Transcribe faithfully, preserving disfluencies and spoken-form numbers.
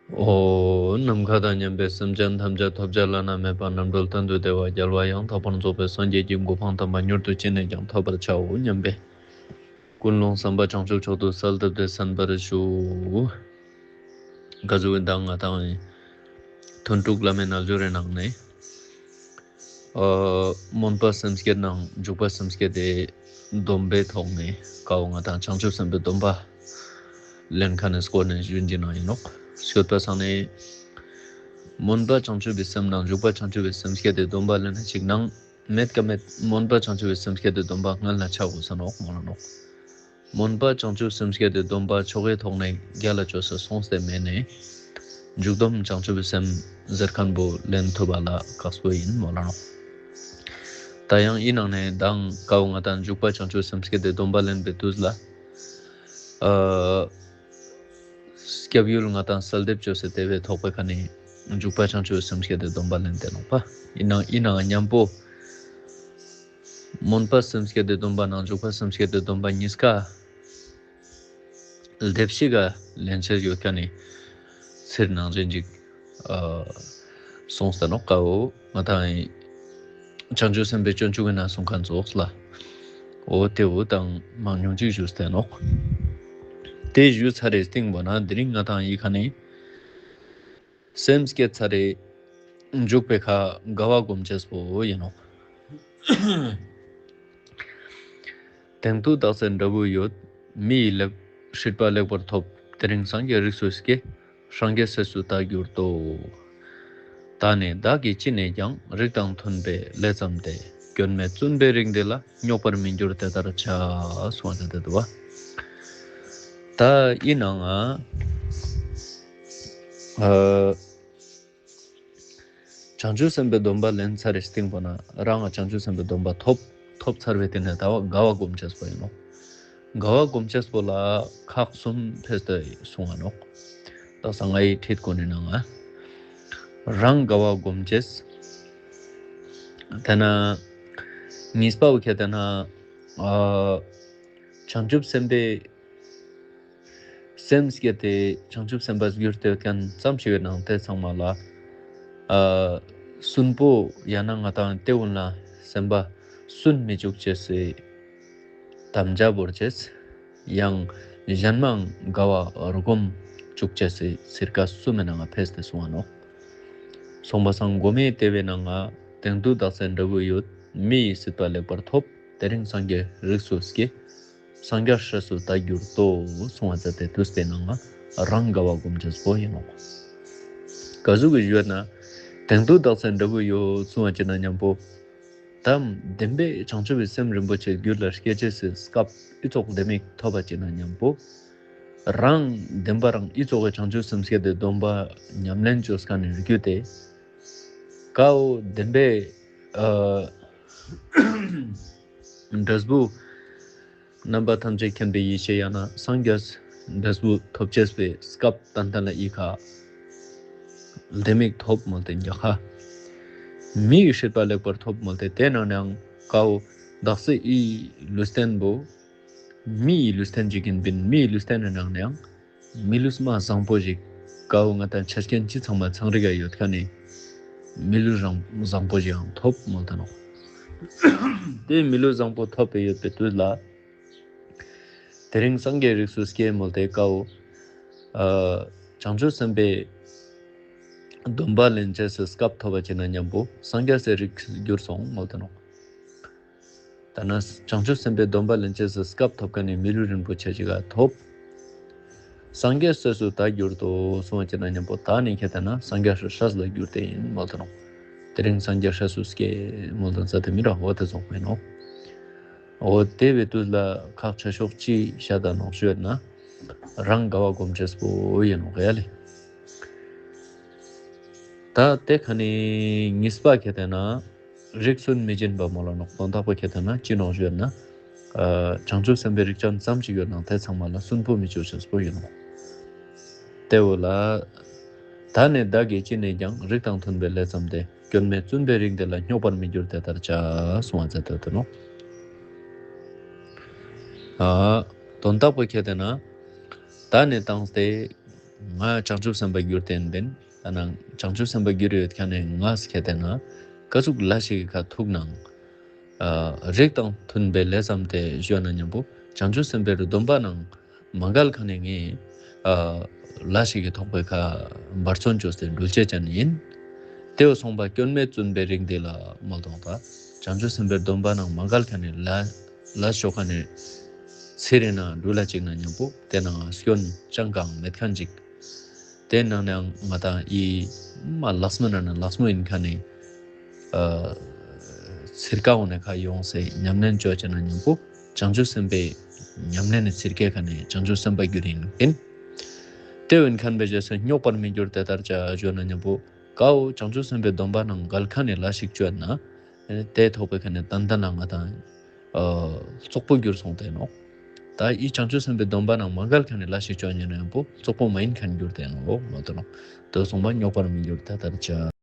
འོ། ནམ་མཁའ་དང་མཉམ་པའི་སེམས་ཅན་ཐམས་ཅད་ཐོབ་བྱ་བླ་ན་མེད་པ་རྣམ་གྲོལ་གཏན་དུ་བདེ་བ་རྒྱལ་བ་ཡང་དག་པར་རྫོགས་པའི་སངས་རྒྱས་ཀྱི་གོ་འཕང་དམ་པ་མྱུར་དུ་ཅི་ནས་ཀྱང་ཐོབ་པར་བྱའོ་སྙམ་པའི་ཀུན་སློང་བསམ་པ་བྱང་ཆུབ་མཆོག་ཏུ་གསལ་བཏབ་སྟེ་གསན་པར་ཞུ། ག་ཟུག་གི་མདང་ང་དང་ཐུན་དྲུག་བླ་མའི་རྣལ་འབྱོར་རི་ནང་ནས། ཨ་སྨོན་པ་སེམས་བསྐྱེད་ནང་འཇུག་པ་སེམས་བསྐྱེད་དེ་སྡོམ་པའི་ཐོག་ནས་ཀ་བོ་ང་དང་བྱང་ཆུབ་སེམས་དཔའི་སྡོམ་པ་ལེན་ཁན་ནི་སྐོར་ནས་ཞུ་ཡིན་ནང་ཡིན་ནོག། ཞུས་པ་སང་ནས་སྨོན་པ་བྱང་ཆུབ་པའི་སེམས་ནང་འཇུག་པ་བྱང་ཆུབ་པའི་སེམས་བསྐྱེད་དེ་སྡོམ་པ་ལེན་ན་ཅིག་ནང་མེད་ཀ་མེད་སྨོན་པ་བྱང་ཆུབ་པའི་སེམས་བསྐྱེད་དེ་སྡོམ་པ་སྔོན་ལ་ཆ་དགོས་ས་ནོག་མོལ་ལ་ནོག། སྨོན་པ་བྱང་ཆུབ་སེམས་བསྐྱེད་དེ་སྡོམ་པ་ཆོ་གའི་ཐོག་ནས་རྒྱ་ལ་ཅོས་ས་སོང་སྟེ་མེད་ནས། འཇུག་སྡོམ་བྱང་ཆུབ་སེམས་ཟེར་ཁན་བོ་ལེན་ཐུབ་པ་ལ་ཁག་པོ་ཡིན་མོལ་ལ་ནོག། ད་ཡང་ཡིན་ནང་ནས་མདང་ཀ་བོ་ང་དང་འཇུག་པ་བྱང་ཆུབ་སེམས་བསྐྱེད་དེ་སྡོམ་པ་ལེན་པའི་དུས་ལ། ཨ་སྐྱབས་ཡུལ་ང་དང་གསལ་འདེབས་ཅོས་སེ་དེ་བའི་ཐོག་པའི་ཁ་ནས་འཇུག་པ་བྱང་ཆུབ་སེམས་བསྐྱེད་དེ་སྡོམ་པ་ལེན་ཏེ་ནོག་པ། ཡིན་ནང་ཡིན་ནང་མཉམ་པོ། སྨོན་པ་སེམས་བསྐྱེད་དེ་སྡོམ་པ་ནང་འཇུག་པ་སེམས་བསྐྱེད་དེ་སྡོམ་པ་གཉིས་ཀ་ལྡེབ་ཞིག་ག་ལེན་ཆེད་ཡོད་ཁན་ནི་ཚིར་ནང་བཞིན་ཅིག་ཨ་སོང་ས་ནོག་ཀ་བོ་ང་དང་བྱང་ཆུབ་སེམས་དཔའི་སྤྱོད་འཇུག་གི་ནང་གསུངས་ཁན་ཙོགས་ལ། འོ་དེ་བོ་དང་མང་ཉུང་ཅིག་ཞུས་ཏེ་ནོག། དེ་ཞུས་ཚར་རེ་སྟིང་པོ་ན་དེ་རིང་ང་དང་ཡི་ཁ་ནས། སེམས་བསྐྱེད་ཚར་རེ་འཇུག་པའི་ཁ་དགའ་བ་སྒོམ་ཅེས་པོ་ཡིན་ནོག། དེང་དུས་བདག་ཚེ་འདྲ་བོ་ཡོད། མི་ཡི་ལེགས་སྲིད་པ་ལེགས་པར་ཐོབ། དེ་རིང་སངས་རྒྱས་རིགས་སུ་སྐྱེས། སངས་རྒྱས་སྲས་སུ་བདག་གྱུར་ཏོ། ད་ནི་བདག་གིས་ཅི་ནས་ཀྱང་། རིགས་དང་མཐུན་པའི་ལས་བརྩམས་ཏེ། སྐྱོན་མེད་བཙུན་པའི་རིགས་འདི་ལ། རྙོག་པར་མི་འགྱུར་དེ་ལྟར་བྱ། གསུངས་ཏེ་འདུག་པ། ད་ཡིན་ནའང་ཨ་བྱང་ཆུབ་སེམས་དཔའི་སྡོམ་པ་ལེན་ཚར་རེ་སྟིང་པོ་ན་རང་ང་བྱང་ཆུབ་སེམས་དཔའི་སྡོམ་པ་ཐོབ། ཐོབ་ཚར་བའི་དེ་ནས་ད་བ་དགའ་བ་སྒོམ་ཅེས་པོ་ཡིན་ནོག། དགའ་བ་སྒོམ་ཅེས་པོ་ལ་ཁག་གསུམ་ཕེས་ཏེ་གསུང་ང་ནོག། ད་སང་ངའི་ཁྲིད་གོ་ནི་ནང་ང་རང་དགའ་བ་སྒོམ་ཅེས། དེ་ན་གཉིས་པ་བོ་ཁྱེད་དེ་ན་ཨ་བྱང་ཆུབ་སེམས་དཔའི་སེམས་བསྐྱེད་དེ་བྱང་ཆུབ་སེམས་དཔའ་གྱུར་ཏེ་ཡོད་ཁན་ཙམ་ཞིག་གི་ནང་དེ་ཚང་མ་ལ་ཨ་སུན་པོ་ཡང་ན་ང་དང་དེ་ཀུན་ལ་སེམས་པ་སུན་མི་བཅུག་ཅེས་སི་དམ་བཅའ་བོར་ཅེས། ཡང་གཞན་མའང་དགའ་བ་སྒོམ་བཅུག་ཅེས་སི་ཚིར་ཀ་གསུམ་མི་ནང་ང་ཕེས་ཏེ་གསུང་ང་ནོག། སོང་པ་སང་གོ་མའི་དེ་བའི་ནང་ང་དེང་དུས་བདག་ཚེ་འདྲ་བོ་ཡོད། མི་ཡི་སྲིད་པ་ལེགས་པར་ཐོབ། དེ་རིང་སངས་རྒྱས་རིགས་སུ་སྐྱེས། སངས་རྒྱས་སྲས་སུ་བདག་གྱུར་ཏོ། གསུང་བ་མཛད་དེ་དུས་པའི་ནང་ང་རང་དགའ་བ་སྒོམ་ཅེས་པོ་ཡིན་ནོག། ག་ཟུག་གི་ཡོད་ན་དེང་དུས་བདག་ཚེ་འདྲ་བོ་ཡོད་གསུང་བ་ཅི་ན་མཉམ་པོ། དམ་བདེན་པའི་བྱང་ཆུབ་པའི་སེམས་རིན་པོ་ཆེ་རྒྱུད་ལ་སྐྱེ་ཅེས་སི་སྐབས་ཨི་ཙོགས་ལྡེ་མིག་ཐོབ་པ་ཅི་ན་མཉམ་པོ། རང་བདེན་པ་རང་ཨི་ཙོགས་ཀྱི་བྱང་ཆུབ་སེམས་བསྐྱེད་དེ་སྡོམ་པ་ཉམས་ལེན་ཅོས་ཁན་ནི་རྒྱུ་དེ། ཀ་བོ་བདེན་པའི་ཨ་འབྲས་བུ་རྣམ་པ་ཐམས་ཅད་མཁྱེན་པའི་ཡེ་ཤེས་ཡང་ན་སངས་རྒྱས་འབྲས་བུ་ཐོབ་ཅེས་པའི་སྐབས་ཏན་ཏན་ལ་ཨི་ཁ་ལྡེ་མིག་ཐོབ་མོལ་ཏེ་རྒྱ་ཁ། མི་ཡི་སྲིད་པ་ལེགས་པར་ཐོབ་མོལ་ཏེ་དེ་ནང་ནའང་ཀ་བོ་བདག་སི་ཨི་ལུས་རྟེན་བོ་མི་ཡི་ལུས་རྟེན་ཅིག་ཡིན་པིན། མི་ཡི་ལུས་རྟེན་ནི་ནང་ནའང་མི་ལུས་མ་བཟང་པོ་ཞིག་ཀ་བོ་ང་དང་ཆ་རྐྱེན་ཅི་ཚང་མ་ཚང་རིག་ག་ཡོད་ཁན་ནི་མི་ལུས་རང་བཟང་པོ་ཞིག་ཡང་ཐོབ་མོལ་ཏེ་ནོག། དེ་མི་ལུས་བཟང་པོ་ཐོབ་པའི་ཡོད་པའི་དུས་ལ་དེ་རིང་སངས་རྒྱས་རིགས་སུ་སྐྱེས་མོལ་ཏེ་ཀ་བོ་ཨ་བྱང་ཆུབ་སེམས་དཔའི་སྡོམ་པ་ལེན་ཅེས་སི་སྐབས་ཐོབ་པ་ཅི་ན་མཉམ་པོ་སངས་རྒྱས་སི་རིགས་གྱུར་སོང་མོལ་ཏེ་ནོག། ད་ན་བྱང་ཆུབ་སེམས་དཔའི་སྡོམ་པ་ལེན་ཅེས་སི་སྐབས་ཐོབ་ཁན་ནི་མི་ལུས་རིན་པོ་ཆེ་ཅིག་ག་ཐོབ། སངས་རྒྱས་སྲས་སུ་བདག་གྱུར་ཏོ་གསུང་བ་ཅི་ན་མཉམ་པོ་ད་ནི་ཁྱེད་དེ་ན་སངས་རྒྱས་སྲས་ལ་གྱུར་ཏེ་ཡིན་མོལ་ཏེ་ནོག། དེ་རིང་སངས་རྒྱས་སྲས་སུ་སྐྱེས་མོལ་ཏེ་ས་དེ་མི་ར་འོ་དེ་ཙོགས་མེན་ནོག། འོ་དེ་བའི་དུས་ལ་ཁག་ཆེ་ཤོས་ཅི་ཤད་ད་ནོག་ཞུ་ཡོད་ན་རང་དགའ་བ་སྒོམ་ཅེས་པོ་ཡིན་ནོག་ཡ་ལེ། ད་དེ་ཁ་ནི་གཉིས་པ་ཁྱེད་དེ་ན་རིགས་སུན་མི་འབྱིན་པ་མོལ་ལ་ནོག། དོན་དག་པོ་ཁྱེད་དེ་ན་ཅི་ནོག་ཞུ་ཡོད་ན། ཨ་བྱང་ཆུབ་སེམས་དཔའི་རིགས་ཅན་ཙམ་ཞིག་ཡོད་ནང་དེ་ཚང་མ་ལ་སུན་པོ་མི་བཅོ་ཅེས་པོ་ཡིན་ནོག། དེ་བོ་ལ། ད་ནི་བདག་གིས་ཅི་ནས་ཀྱང་། རིགས་དང་མཐུན་པའི་ལས་བརྩམས་ཏེ། སྐྱོན་མེད་བཙུན་པའི་རིགས་འདི་ལ། རྙོག་པར་མི་འགྱུར་དེ་ལྟར་བྱ། གསུང་བ་མཛད་དེ་འདུག་ནོག། ཨ་དོན་དག་པོ་ཁྱེད་དེ་ན། ད་ནི་བཏང་སྟེ། ང་བྱང་ཆུབ་སེམས་དཔའ་གྱུར་ཏེ་ཨིན་པིན། ད་ནང་བྱང་ཆུབ་སེམས་དཔའ་གྱུར་ཡོད་ཁན་ནི་ང་སྐྱེ་ཏེ་ན་ཀ་ཟུག་ལས་ཤིག་གི་ཁ་ཐུག་ནང་། ཨ་རིགས་དང་མཐུན་པའི་ལས་བསམས་ཏེ་ཞུ་ན་ཉམ་པོ་བྱང་ཆུབ་སེམས་དཔའི་སྡོམ་པ་ནང་མ་འགལ་ཁན་ནི་ངས་ཨ་ལས་ཤིག་གི་ཐོག་པའི་ཁ་འབད་བརྩོན་ཅོས་ཏེ་འགྲུལ་ཅེས་ཅན་ཨིན། ཏེ་བོ་སོང་པ་སྐྱོན་མེད་བཙུན་པའི་རིགས་འདི་ལ་མོལ་ཏོག་ད། བྱང་ཆུབ་སེམས་དཔའི་སྡོམ་པ་ནང་མ་འགལ་ཁན་ནི་ལས་ལས་ཅོ་ཁན་ནི་ཚེ་རིང་ན་འགྲུལ་ལ་ཅིག་ན་ཉམ་པོ་ཏེ་ནང་སྐྱོན་ཅང་གང་མེད་ཁན་ཅིག། ཏེ་ནང་ནའང་ང་དང་ཨི་མ་ལགས་མོ་ན་ན་ལགས་མོ་ཨིན་ཁན་ནི་ཨ་ཚིར་ཀ་འོ་ནེ་ཁ་ཡོང་སེ་ཉམས་ལེན་ཅོ་ཅེས་ན་ཉམ་པོ་བྱང་ཆུབ་སེམས་དཔའི་ཉམས་ལེན་ནི་ཚིར་ཀའི་ཁ་ནེ་བྱང་ཆུབ་སེམས་དཔའ་གྱུར་ཨིན་ཨིན། ཏེ་བོ་ཨིན་ཁན་བོའི་རྗེས་སུ་རྙོག་པར་མི་འགྱུར་དེ་ལྟར་བྱ་ཞུ་ན་ཉམ་པོ་ཀ་བོ་བྱང་ཆུབ་སེམས་དཔའི་སྡོམ་པ་ནང་འགལ་ཁན་ནི་ལས་ཤིག་ཅོ་ན་ཏེ་ཐོག་པའི་ཁ་ནེ་ཏན་ཏན་ན་ང་དང་ཨ་རྩོག་པོ་གྱུར་སོང་སྟེ་ནོག། ད་ཨི་བྱང་ཆུབ་སེམས་དཔའི་སྡོམ་པ་ནང་མ་འགལ་ཁན་ནི་ལས་ཤིག་ཅོ་ཉན་ན་ཉམ་པོ་རྩོག་པོ་མ་ཨིན་ཁན་གྱུར་ཏེ་ནོག་མ་ཏོ་ནོག། ཏེ་སོང་པ་རྙོག་པར་མི་འགྱུར་དེ་ལྟར་བྱ།